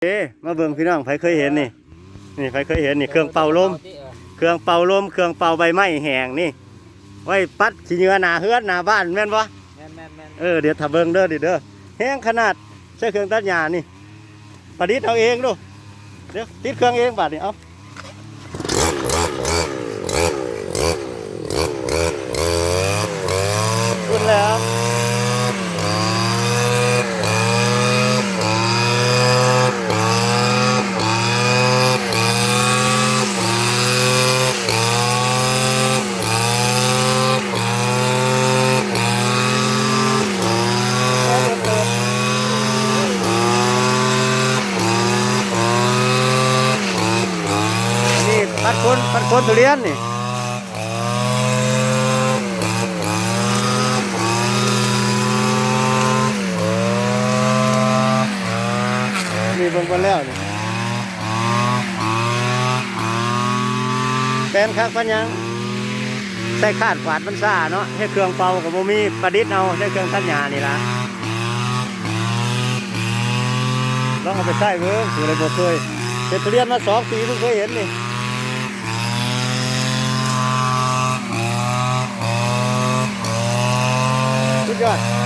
ເດ້ ມາເບິ່ງພີ່ນ້ອງ ໃຜເຄີຍເຫັນນີ້? ນີ້ ໃຜເຄີຍເຫັນນີ້? ເຄື່ອງເປົ່າລົມ ເອີ ເຄື່ອງເປົ່າລົມ ເຄື່ອງເປົ່າໃບໄມ້ແຫ້ງນີ້ ໄວ້ປັດຂີ້ເຫຍື້ອໜ້າເຮືອນໜ້າບ້ານແມ່ນບໍ່? ແມ່ນໆໆ ເອີ ດຽວຖ້າເບິ່ງເດີ ນີ້ເດີ ແຮງຂະໜາດ ໃຊ້ເຄື່ອງຕັດຫຍ້ານີ້ ປະດິດເອົາເອງດູ. ດຽວຕິດເຄື່ອງເອງບາດນີ້ ເອົາ ພຸ້ນແລ້ວ ອັນນີ້ຕັດໂຄນ ຕັດໂຄນທຸລຽນນີ້ ນີ້ເບິ່ງກ່ອນແລ້ວນີ້ ແປນຄັກປານຫຍັງ ໃຊ້ຄາດຂວາດມັນຊ້າເນາະ ເຮັດເຄື່ອງເປົ່າກໍບໍ່ມີ ປະດິດເອົາ ໃຊ້ເຄື່ອງຕັດຫຍ້ານີ້ລະ ລອງເອົາໄປໃຊ້ເບິ່ງ ຜູ້ໃດບໍ່ເຄີຍ ເຮັດທຸລຽນມາສອງປີເພິ່ງເຄີຍເຫັນນີ້ ສຸດຍອດ.